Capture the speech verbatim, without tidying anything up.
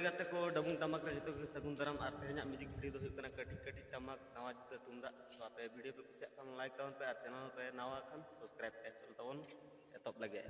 ᱜᱟᱛᱮ ᱠᱚ, ᱰᱟᱵᱩᱝ ᱴᱟᱢᱟᱠ ᱨᱮ ᱡᱚᱛᱚ ᱜᱮ ᱥᱟᱹᱜᱩᱱ ᱫᱟᱨᱟᱢ᱾ ᱟᱨ ᱛᱮᱦᱮᱧᱟᱜ ᱢᱤᱭᱩᱡᱤᱠ ᱵᱷᱤᱰᱤᱭᱳ ᱫᱚ ᱦᱩᱭᱩᱜ ᱠᱟᱱᱟ ᱠᱟᱹᱴᱤᱡ ᱠᱟᱹᱴᱤᱡ ᱴᱟᱢᱟᱠ ᱱᱟᱣᱟ ᱡᱩᱛᱟᱹ ᱛᱩᱢᱫᱟᱜ᱾ ᱛᱚ ᱟᱯᱮ ᱵᱷᱤᱰᱤᱭᱳ ᱯᱮ ᱠᱩᱥᱤᱭᱟᱜ ᱠᱷᱟᱱ ᱞᱟᱭᱤᱠ ᱛᱟᱵᱚᱱ ᱯᱮ, ᱟᱨ ᱪᱮᱱᱮᱞ ᱯᱮ ᱱᱟᱣᱟ ᱠᱷᱟᱱ ᱥᱟᱵᱥᱠᱨᱟᱭᱤᱵ ᱯᱮ᱾ ᱪᱚᱞᱚ ᱛᱟᱵᱚᱱ ᱮᱛᱚᱦᱚᱵ ᱞᱟᱹᱜᱤᱫ᱾